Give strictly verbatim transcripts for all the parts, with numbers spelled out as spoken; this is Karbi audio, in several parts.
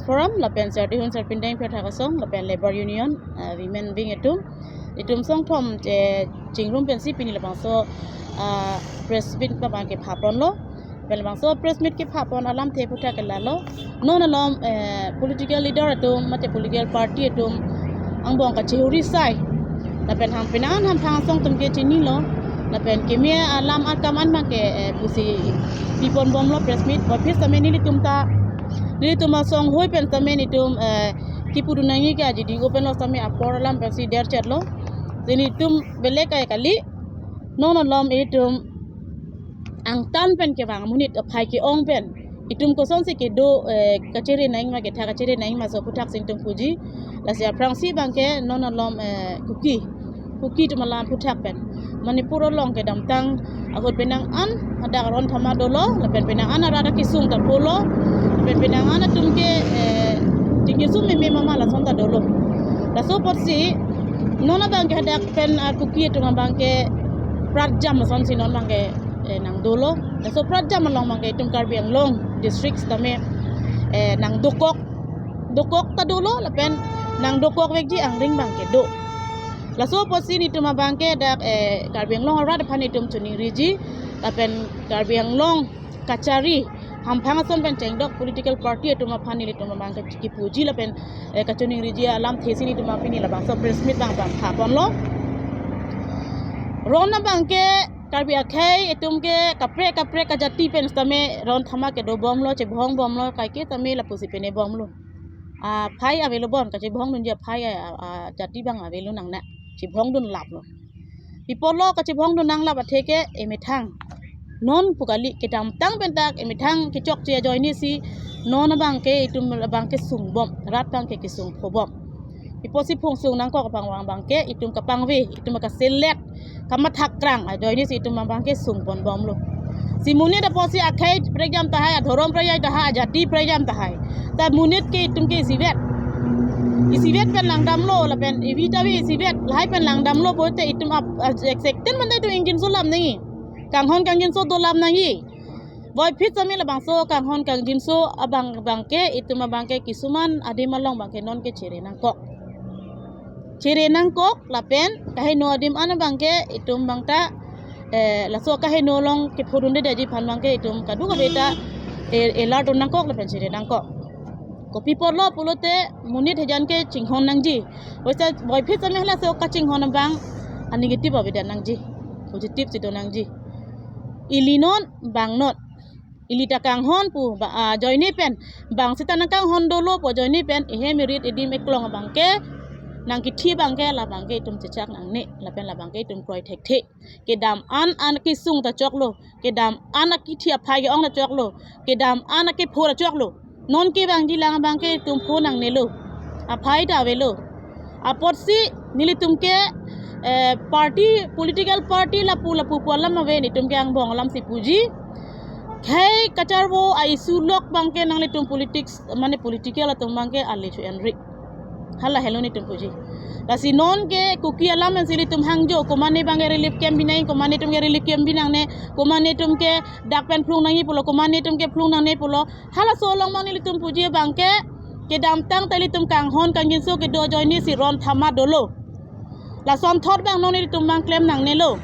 Forum lapen Sartihun Sarpindeng Pherthak Asong lapen Labour Union, ah, Women Wing atum, itum songthom, eh, chingrum pensi pini labangso, ah, press meet abang kephaponlo. Lapen labangso press meet kephapon alamthe aphuthak ke lalo. Non alom, eh, political leader atum mate political party atum angbong kachihuri sai. Lapen hang penang hamphang asong atum ke chinilo. Lapen keme alam akam an abang ke, eh, pusi piponbomlo press meet. Puvoiphit sitame nelitum ta, nelitum asonghoi pen sitame nelitum, eh, kipudun nangji ke ajidi open lo sitame apor alam pensi derchetlo. Nelitum belek ai kali. Non alom itum angtan pen kevang amonit aphai ke-ong pen itum kosonsi kedo, eh, kachere nangji ma ketha kachere nangji ma so aphuthak si itum puji. Lasi aphrangsi abang ke non alom, eh, Kuki, Kuki atum alam aphuthak pen Manipur along kedamtang ahut penang an hadak ron thama dolo, lapen penang an arat akesung ta polo, lapen penang an atum ke, eh, tingki sum meme mama lason ta dolo. Laso apotsi non abang ke hadak pen, ah, Kuki atum abang ke pratjam asonsi non abang ke, eh, nangdolo. Laso pratjam along abang ke itum Karbi Anglong district sitame, eh, nangdokok, dokok ta dolo lapen nangdokok vekji angring abang ke do. Laso apotsi nelitum abang ke dak, eh, Karbi Anglong arat aphan itum choningriji lapen Karbi Anglong kachari hamphang ason pen chengdok political party atum aphan nelitum abang ke kipuji lapen, eh, kachoningriji alamthe si nelitum apini labangso press meet abang abang phaponlo. Ron abang ke Karbi akhei itum ke kaprek kaprek kajati pen sitame ron thama kedobomlo, chebongbomlo, kaike sitame lapusi penebomlo. Aphai avelo bon, kachebongdunji aphai a, a, ajati abang avelo nang na. Chebongdun laplo. Pi apotlo kachebongdun nanglap athe ke emethang. Non pu kali, kedamtang pen ta emethang kechokche ajoine si non abang ke itum abang ke sungbom, rat abang ke kesung phobom. Pi apotsi phung sung nangkok abang abang ke itum kapangve, itum kaselet, kamathak krang ajoine si itum abang ke sungponbomlo. Si monit apotsi akhei prekjam tahai, adhorom prekjam tahai, ajati prekjam tahai. Ta monit ke itum ke isivet. Isivet pen langdamlo, lapen ivi ta vi isivet, lahai pen langdamlo pulote itum ap, a, exact ten manda itum ingjinso alam nangji. Kanghon kangjinso dolam nangji. Puvoiphit sitame labangso kanghon kangjinso abang abang ke itum abang ke kisuman adim along abang ke non ke chere nangkok. Chere nangkok lapen kaheno adim an abang ke itum abang ta, eh, laso kaheno along kephodundedetji aphan abang ke itum kadokave ta, eh, alert nangkok lapen chere nangkok. Kopi apotlo pulote monit hejan ke chinghon nangji. Puvoiphit sitame halaso kachinghon abang a negative avedet nangji. Positive si do nangji. Ili non, bang non. Ili ta kanghon pu ba, ah, ajoine pen bang seta nangkanghon dolo pu ajoine pen ehem erit edim eklong abang ke nangkithi abang ke labang ke itum chechak nangne lapen labang ke itum kroi thekthe. Kedam an an kesung ta choklo, kedam an akithi aphai ke-ong ta choklo, kedam an akepho ta choklo. Non kevangji lang abang ke itum pho nangnelo. Aphai ta avelo. Apotsi nelitum ke, eh, party, political party lapu lapu pu alam ave, nelitum ke angbong alam si puji. Khei kacharvo a-issue lok abang ke nanglitum politics, mane political atum abang ke ale chu enri. Hala helo nelitum puji. Lasi non ke Kuki alam pensi nelitum hangjo, komatne abang ke relief camp binai, komatne atum ke relief camp binangne, komatne atum ke dak pen phlung nangji pulo, komatne atum ke phlung nangne pulo. Halaso along abang nelitum puji abang ke, kedamtang ta ilitum kanghon kangjinso kedo ajoine si ron thama dolo. Lasonthot abang non ilitum abang klem nangnelo.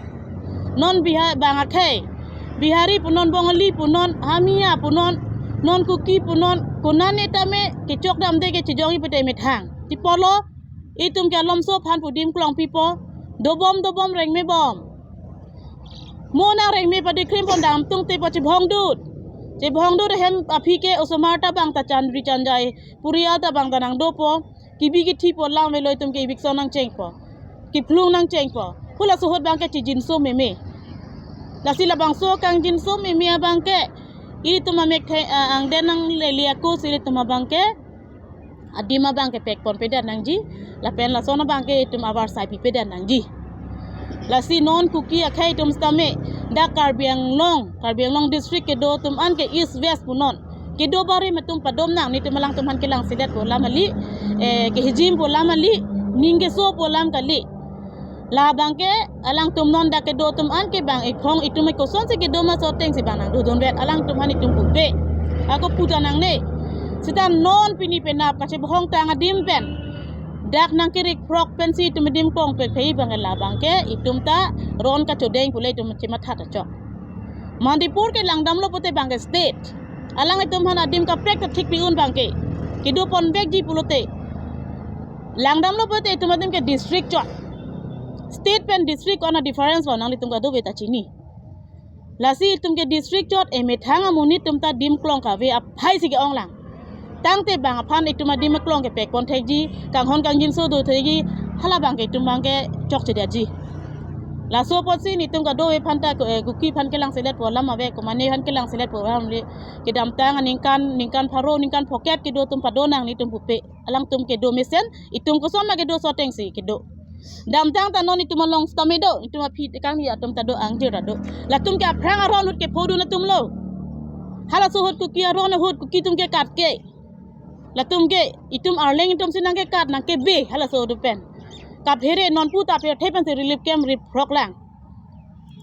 Non Bihar abang akhei, Bihari punon, Bongali punon, Hamiya punon, non Kuki punon, konane tame kechokdamde kechejongji pute methang. Pi apotlo, itum ke alomso aphan pu adim klong pipo, dobom dobom rengme bom. Mo nang rengme padikrim pon dam tungte po chebongdut. Chebongdut ahem aphi ke osomar ta abang ta chan ri chan jai, purial ta abang ta nangdopo. Kebi kethipo, lang avelo, itum ke eviction nangchengpo. Kephlung nangchengpo. Halaso ahut abang ke chejinso meme. Lasi labangso kangjinso meme abang ke itum amek the, ah, angden nanglele ako si itum abang ke adim abang ke pekponpedet nangji, lapen lason abang ke itum avarsai pipedet nangji. Lasi non Kuki akhei atum sitame, dak Karbi Anglong, Karbi Anglong district kedo atum an ke East West punon, kedo barim atum padom nang, nelitum alangtum aphan kelangsedet pu alam kali, eh, kehijim pu alam kali, ning keso pu alam kali. Labang ke alangtum non dak kedo atum an ke bang ekhong itum kosonsi kedo ma, so atengsi bang nangdodunvet, alangtum aphan itum pupe. Ako pu ta nangne. Seta non pini penap kachebohong tang adim pen dak nangkerikprok pensi itum adim kong pekphei abang la abangke itum ta ron kachodeng pule itum chematha ta chok. Manipur ke langdamlo pute abangke state. Alanglitum aphan adim kaprek ta thik pi-un abangke. Kedo ponvekji pulote. Langdamlo pute itum adim ke district chot. State pen district ko-an a-difference lo nanglitum kadokave ta chini. Lasi itum ke district chot emethang amonit atum ta adim klong kave aphai si ke-ong lang. Tangte bang aphan itum adim aklong kepek pon thekji, kanghon kangjinso do thekji, hala abangke itum abangke chokchedetji. Laso apotsi nelitum kadokave aphan ta, eh, Kuki aphan kelangseletpo alam ave, Komane aphan kelangseletpo alam le, kedamtang aningkan, ningkan pharo, ningkan phokep kedo atum pado nang nelitum pupe. Alangtum kedo mesen, itum koson ma kedo soteng si kedo. Damtang ta non itum along sitame do, itum aphi tekang ni atum ta do, angjir ta do. Latum ke aphrang aron ahut kephodun atum lo. Halaso ahut Kuki aron ahut Kuki atum ke kat ke. Latum ke, itum Arleng atum si nangkekat nangkebe, halaso ahut pen. Kaphere non pu ta pherthe pensi relief camp ripprok lang.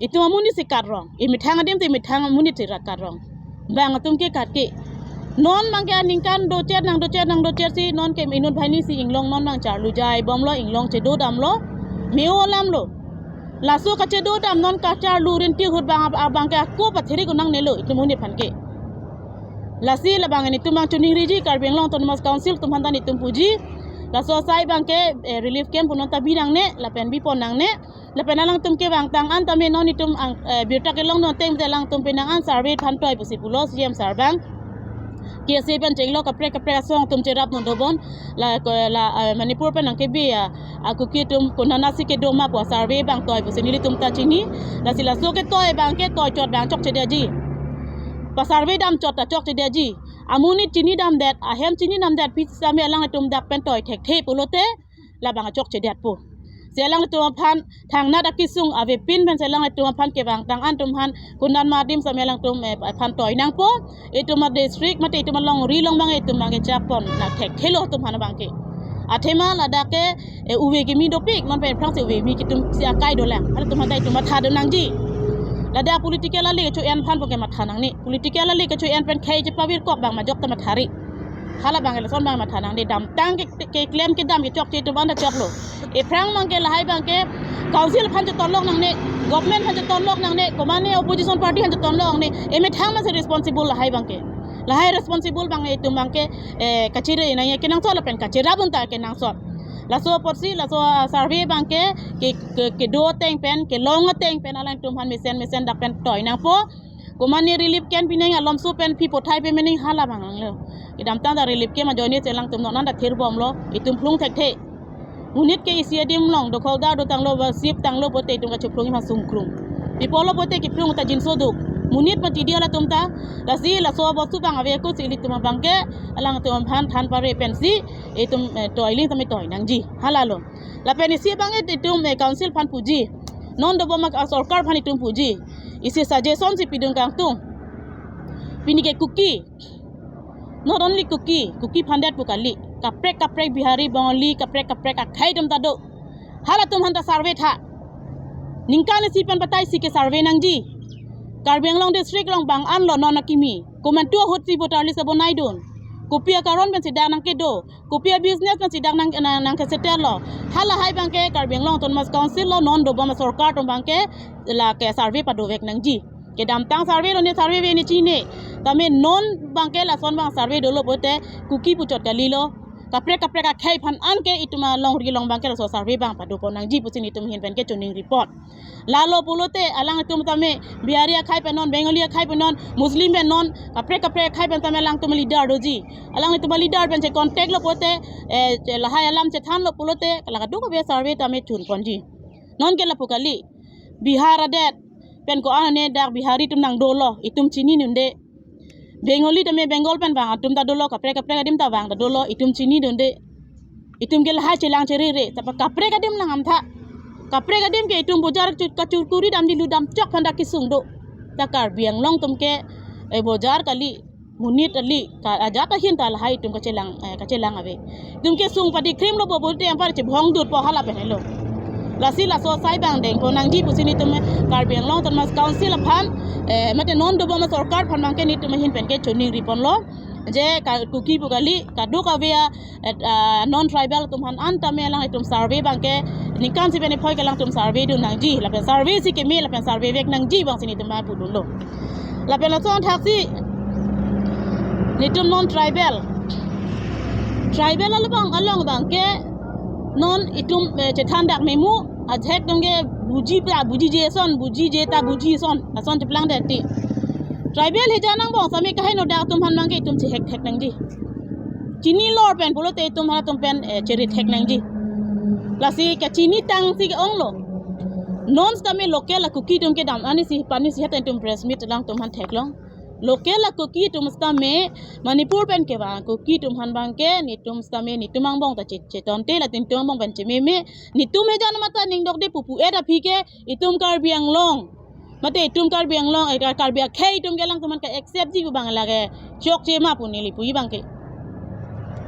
Itum amonit si kat rong. Emethang adim te emethang amonit si ra kat rong. Bang atum ke kat ke. Non abangke aningkan dochot nang dochot nang dochot si non ke inut banghini si inglong non abang charlu jai bomlo, inglong chedo damlo. Me-o alam lo. Laso kachedo dam non kacharlu rinti ahut abang, abangke ako pathirik un nangnelo itum amonit aphan ke. Lasi labang nelitum abang choningriji Karbi Anglong Autonomous Council atum aphan ta nelitum puji. Laso asai abangke, eh, relief camp pu non ta bi nangne, lapen bi pon nangne. Lapen alangtum kevang tang an tame non itum ang, eh, birta kelong non ateng te alangtum penang an survey aphan toi pusi pulo C M sir abang. K S A pen chenglo kaprek kaprek asong atum cherap non dobom. La ko la, eh, Manipur pen nangkebe a, a Kuki atum konana si kedo ma pu survey abang toi pusi nelitum ta chini. Lasi laso ketoi abangke toi chot abang chokchedetji. Pa survey dam chot ta chokchedetji. Amonit chini damdet, ahem chini damdet pi sitame alanglitum dak pen toi thekthe pulote labang achokchedetpo. Si alanglitum aphan thangnat akesung avepin pen si alanglitum aphan kevang tang an atum aphan konat ma adim sitame alangtum, eh, aphan toi nangpo. Itum adistrict mate itum alongri along abang itum abangke chak pon nangthekthelo atum aphan abangke. Athema ladak ke, eh, uve kimi dopik non pen aphrangsi uve kimi kitum si akai dolang. Halatum aphan ta itum matha do nangji. Ladak political ale kecho-en aphan pu ke matha nangne. Political ale kecho-en pen khei chepavirkok abang majok ta mathari. Hala abang lason abang matha nangne, damtang ke, ke, keklem kedam kechokche atum anda choklo. Ephrang abangke lahai abangke council aphan chetonlok nangne, government aphan chetonlok nangne, Komane opposition party aphan chetonlok nangne, emethang masi responsible lahai abangke. Lahai responsible abang itum abangke, eh, kachere nangji kenangsot lapen kacherap un ta kenangsot. Laso apotsi, laso, ah, survey abangke, ke, ke, kedo ateng pen, kelong ateng pen, alangtum aphan mesen mesen dak pen toi nangpo. Komane relief camp pi nang alomso pen pi pothai pe mening hala abang lo. Kedamtang ta relief camp ajoine si alangtum non an ta thir bomlo. Itum phlung thekthe. Monit ke isi adim along dokhokdar do tanglo ba sip tanglo pote itum kachephlung ma sungkrung. Pi pulo pote kephlung ta jinso duk. Monit ma chidi halatum ta. Lasi laso abostu abang ave ako si ilitum abangke alangtum aphan than pare pensi itum, eh, toi aling tame toi nangji. Hala lo. Lapen isi abang itum, eh, council aphan puji. Non dobom a sorkar aphan itum puji. Isi suggestion si pidun kangtung. Pini ke Kuki. Not only Kuki, Kuki aphan det pu kali. Kaprek kaprek Bihari, Bengali, kaprek kaprek akhei atum ta do. Halatum aphan ta survey tha. Ningkan isi pen batai isi ke survey nangji. Karbi Anglong district along bang an lo non akimi. Komantu ahut si voter list abonaidun. Kopi akaron pensi dak nangkedo. Kopi a-business pensi dak nang, nang, nangkesetello. Halahai abangke Karbi Anglong Autonomous Council lo non dobom a sorkar atum abangke lake survey padovek nangji. Kedamtang survey lo ne survey ave ne chine. Tame non abangke lason abang survey dolo pote Kuki puchot kalilo. Kaprek kaprek akhei aphan anke itum alongri along abangke laso survey abang padopon nangji pusi nelitum ahin penke choningri pon. Lalo pulote alangtum tame Bihari akhei pen non, Bengali akhei pen non, Muslim pen non, kaprek kaprek akhei pen tame alangtum leader doji. Alangtum leader pen che contact lo pote, eh, che lahai alam chethanlo pulote, la kadokave survey tame chun ponji. Non ke lapu kali, Bihar adet pen ko-an ne dak Bihari atum nangdolo, itum chinidunde. Bengali tame Bengal pen vang atum ta dolo, kaprek kaprek adim ta vang ta dolo, itum chinidunde. Itum ke lahai chelang cherere, tapa kaprek adim lang amtha. Kaprek adim ke itum bojar chu-, kachurkuri damdi ludam chok aphan ta kesung do. Ta Karbi Anglong atum ke, eh, bojar kali, monit kali, ka ajat ahin ta lahai itum kachelang, eh, kachelang ave. Itum kesung padi krim lo bo bote ampar chebohong dut po hala pen helo. Lasi laso asai abang dengpon nangji pusi nelitum Karbi Anglong Autonomous Council aphan, eh, mate non dobom a sorkar aphan abangke nelitum ahin penke choningri ponlo. Je ka Kuki pu kali, kadokave a, et, ah, non tribal atum aphan an tame alanglitum survey abangke, ningkan isi pen niphoi ke alangtum survey dun nangji, lapen survey si keme, lapen survey vek nangji abang si netum aphan pudunlo. Lapen laso athak si, netum non tribal. Tribal along abang, along abangke, non itum, eh, chethan dak memu, ajahak atum ke buji pa, buji je son, buji je ta buji son, lason cheplang det ti. Tribal hijan angbong sitame kaheno dak atum aphan abangke itum chehek thek nangji. Chini lor pen pulote itum halatum pen, eh, cheri thek nangji. Lasi kachini tang si ke-onglo. Non sitame local a Kuki atum kedam ani si pani si hata itum press meet alangtum aphan theklong. Local a Kuki atum sitame Manipur pen kevang Kuki atum aphan abangke netum sitame netum angbong ta che-, chetonte, latum angbong pen chememe. Netum hijan mata ning dokde pupu et aphi ke itum Karbi Anglong. Mate itum Karbi Anglong, eh, Karbi akhei atum ke alangtum aphan ke accept ji pu abang lake chokche ma pu neli puji abangke.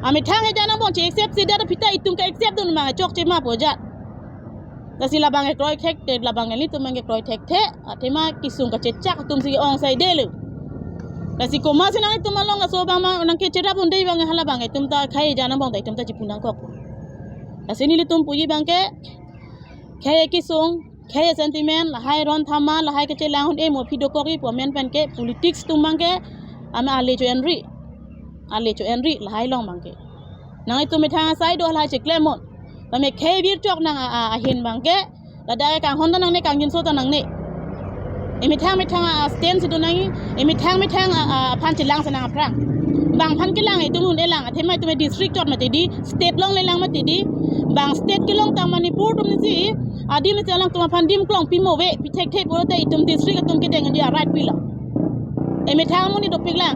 Amethang hijan angbong che accept si det aphi ta itum ke accept dun abang chokche ma pu ajat. Lasi labang ke kroi thekthe, labang ke netum abang ke kroi thekthe, athema kesung kachechak atum si ong saidelo. Lasi komat si nangtum along laso abang ma nangkecherap un-e abang hala abang itum ta khei hijan angbong ta itum ta chipu nangkok. Lasi nelitum puji abangke khei kesung, khei sentiment, lahai ron thama, lahai kechelang un-e mo aphi dokok-i pu amen pen ke politics atum abangke, ama ale cho enri. Ale cho enri, lahai along abangke. Nangtum methang asai do lahai cheklem mon. Tame khei birchok nang a, a, ahin abangke, ladak kanghon ta nangne, kangjinso ta nangne. Emethang methang a, a stand si do nangji, emethang methang a, a aphan chelang si nang aphrang. Bang aphan kelang itum un-e lang, athema itum district chot mati di, state along le lang mati di. Bang state kelong ta Manipur atum si, adim si alangtum aphan dim klong pimo ave, pi thekthe pulote itum district atum kedeng di a right pilo. Emethang amonit dopik lang,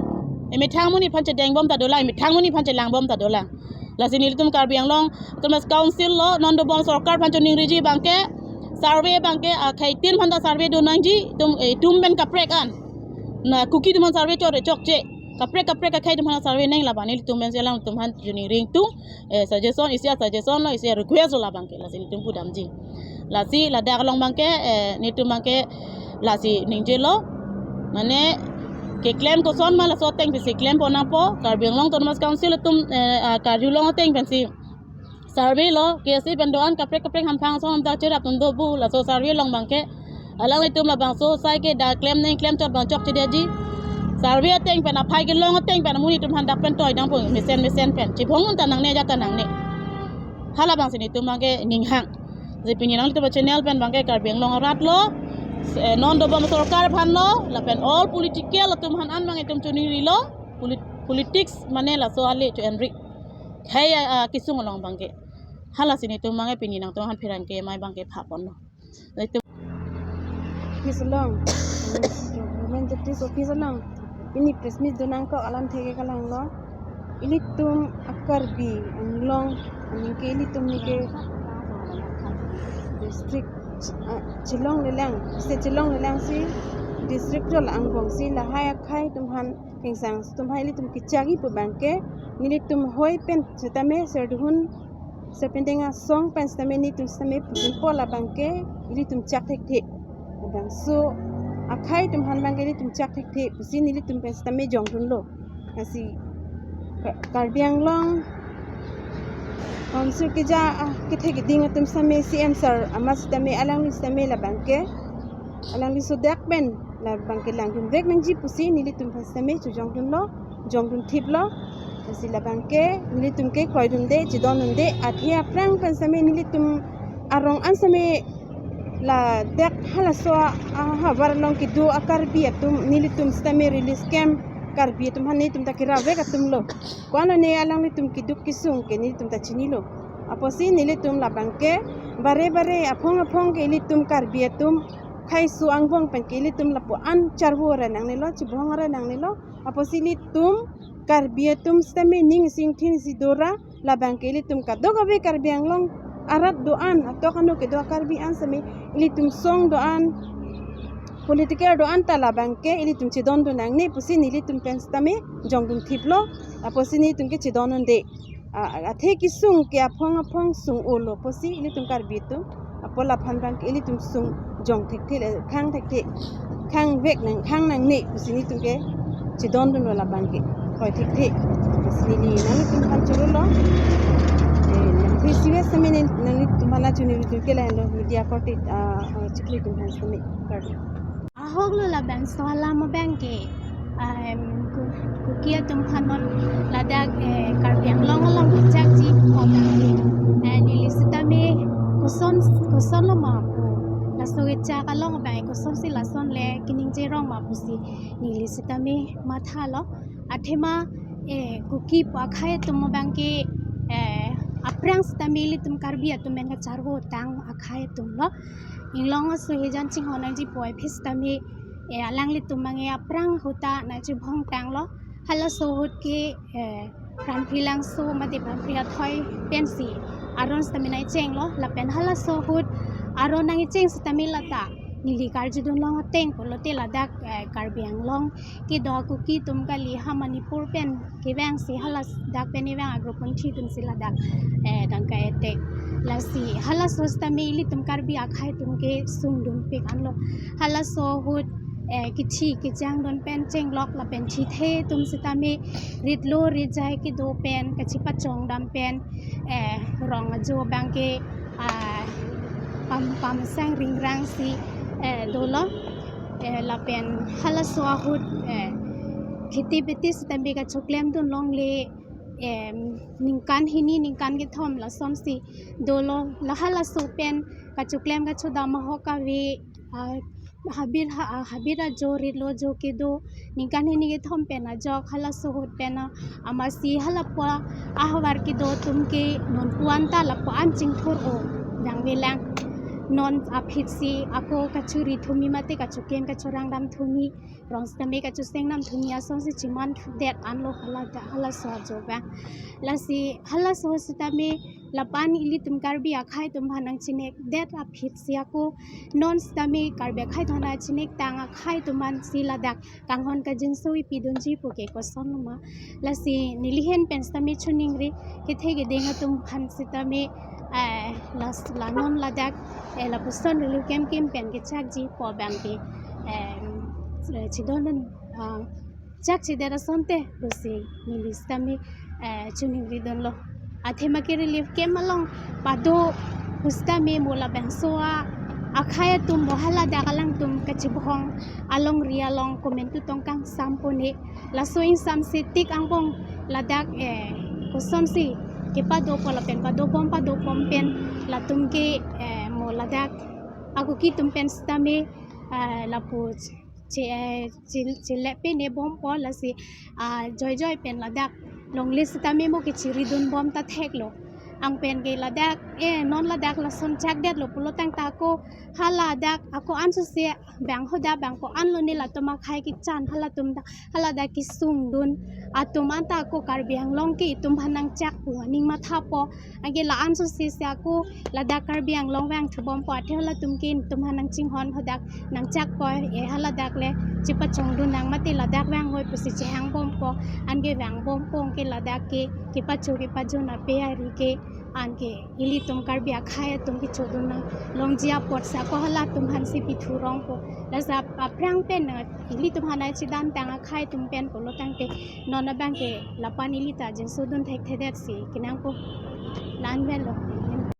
emethang amonit aphan chedeng bom ta dolang, emethang amonit aphan chelang bom ta dolang. Lasi nelitum Karbi Anglong Autonomous Council lo, non dobom sorkar aphan choningriji abangke, survey abangke, ah, khei tin aphan ta survey do nangji, itum, eh, itum pen kaprek an. Na Kuki atum aphan survey chot chokche. Kaprek kaprek akhei atum aphan survey nang labang nelitum pen si alangtum aphan choningri ingtung, eh, suggestion, isi a suggestion lo, isi a request lo labangke, lasi netum pudamji. Lasi ladak along abangke, eh, netum abangke, lasi ningjelo. Mane keklem koson ma laso ateng pensi klem pon nangpo, Karbi Anglong Autonomous Council atum, eh, ah, Karbi Anglong ateng pensi survey lo, K S A pen do-an kaprek kaprek hamphang ason ta cherap tun do pu, laso survey along abangke. Alanglitum labangso asai ke dak klem nang klem chot abang chokche detji. Survey ateng pen aphai kelong ateng pen amonit atum aphan dak pen toi dang po mesen mesen pen. Chibhong un ta nangne ajat ta nangne. Hala abang si netum abangke ninghang. Lasi pini nanglitum channel pen abangke Karbi Anglong arat lo, eh, non dobom sorkar aphan lo, lapen all political atum aphan an abang itum choningrilo, polit-, politics mane laso ale cho enri. Khei a, a kesung along abangke. Hala si netum abangke pini nangtum aphan pherangke amei abangke pha ponlo. Netum office along, Women Justice Office along pini press meet do nangkok alamthe ke kelanglo. Ilitum a Karbi Anglong, aning ke ilitum ni ke district, ah, chelong lelang, state chelong lelang si district chot angbong si lahai akhei atum aphan, kengsang atum aphan ilitum kechak-i pu abangke, nelitum hoi pen sitame serdihun, serpenteng asong pen sitame netum sitame pudun po labangke, ilitum chak thekthe. Labangso akhei atum aphan abangke ilitum chak thekthe pusi nelitum pen sitame jongdunlo. Lasi Ka-, Karbi Anglong Council keja, ah, kethek keding atum sitame C M sir amat sitame alangli sitame labangke, alangli sodak pen labangke langdun vek nangji pusi nelitum pen sitame chojongdunlo, jongdun thiplo. Lasi labangke nelitum ke kroidunde, chedondunde, athe aphrang pen sitame nelitum arong an sitame ladak halaso a, ah, havar along kedo a Karbi atum nelitum sitame release camp Karbi atum aphan netum ta kera vek atum lo. Ko-an ne alanglitum keduk kesung ke netum ta chinilo. Apotsi nelitum labangke bare bare aphong aphong ke ilitum Karbi atum khei su angbong pen ke ilitum lapu-an charvo ra nangnelo, chibhong ra nangnelo. Apotsi ilitum Karbi atum sitame ning sing thin si dora, labangke ilitum kadokave Karbi Anglong arat do-an, atok ano kedo Karbi an sitame ilitum song do-an, political do-an ta labangke ilitum chedondun nangne pusi nelitum pen sitame jongdun thiplo, apotsi netum ke chedondunde. A, athe kesung ke aphong aphong sung-olo pusi ilitum Karbi atum, apot laphan abangke ilitum sung jong thekthe le khang thekthe, khang vek nang khang nangne pusi netum ke chedondunlo labangke. Hoi, thekthe. Lasi neli nanglitum aphan choro lo. Eh, nang P C S sami nen, nanglitum aphan choro lo, ke lahenlo media korte, ah, ah, chiklo atum aphan sami kar. Ahok lo labangso alam abang ke, em, Ku-, Kuki atum aphan non ladak, eh, Karbi Anglong along kechakji apot abang ke, eh, neli sitame koson, koson lo ma pu. Laso kechak along abang kosonsi lason le keningje rong ma pusi neli sitame mathalo. Athema, eh, Kuki pu akhei atum abang ke, eh, aphrang sitame ilitum Karbi atum pen kacharvo tang akhei atum lo. Inglong aso hijan chinghon nangji pu aphi sitame, eh, alanglitum abang ke aphrang ahut ta nangchibhong tanglo. Halaso ahut ke, eh, Pranpri Langso mate Pranpri Athoi pensi aron sitame nangchenglo. Lapen halaso ahut aron nangcheng sitame lata neli karjudun long ateng pulote ladak, eh, Karbi Anglong kedo Kuki atum kali, ha Manipur pen kevangsi haladak pen evang agroponthi atumsi ladak, eh, tangka etek. Lasi halaso sitame ilitum Karbi akhei atum ke sungdunpik anlo. Halaso ahut, eh, kithi kejang dun pen chenglok lapen thithe atum sitame ritlo rijai kedo pen kachipachong dam pen, eh, rong ajo abang ke, ah, pam, pamsang ringrangsi, eh, dolo. Eh, lapen halaso ahut, eh, kheti beti sitame kachoklem dun longle, em, ningkan hini ningkan kethom lasonsi dolo. La halaso pen kachoklem kachodam ahok kave, ah, habit ha-, ah, habit ajo ritlo ajo kedo ningkan hini kethom pen ajok halaso ahut pen, ah, amatsi halapu ahavar kedo atum ke nonpu anta lapu an chingthur-o dangvelang. Non aphi si ako kachori thumi mate kachoken kachorang dam thumi, rong sitame kachoseng dam thumi asonsi chiman det anlo hala, halaso ajo abang. Lasi halaso sitame lapu an ilitum Karbi akhei atum aphan nangchinek det aphi si ako non sitame Karbi akhei atum aphan nangchinek tang akhei atum aphansi ladak kanghon kangjinso ipidunji pu ke koson lo ma. Lasi neli ahin pen sitame choningri, kethe keding atum aphan sitame, eh, las-, la non ladak, eh, lapuson rulu kemkem pen kechakji apot abang ke, eh, chidon, ah, chakchedet asonte pusi neli sitame, eh, choningri dunlo. Athema ke relief camp along pado pu sitame mo labangso akhei atum mo haladak alangtum kachibhong alongri along komantu tong kangsam pone. Laso ingsamse tik angbong ladak, eh, kosonsi kepadopo lapen padobom padobom pen latum ke, eh, mo ladak a-Kuki atum pen sitame, eh, lapu che, eh, che, chelepe nebompo lasi, ah, joijoi pen ladak longle sitame mo kechiri dunbom ta theklo. Anpen ke ladak, eh, non ladak lason chakdetlo pulo tangte ako haladak ako ansose abang hoda abang ko-an lone latum akhei kechan halatum ta haladak kesungdun atum anta ako Karbi Anglong ke itum aphan nangchak pu aning mathapo. Anke la ansose si ako ladak Karbi Anglong vangthubompo athe halatum ke itum aphan nangchinghon hadak nangchakpo, eh, haladak le chipachongdun nang mate ladak vangvoi pusi chehangbompo. Anke vangbompo anke ladak ke kepacho kepajun ape ari ke anke ilitum Karbi akhei atum kechodun nang longji apotsi ako halatum aphansi pithu-rongpo. Lasi ap-, aphrang pen, eh, ilitum aphan nangchidantang akhei atum pen pulo tangte non abang ke lapu an ili ta jinsodun thekthedetsi kenangpo. La-an avelo.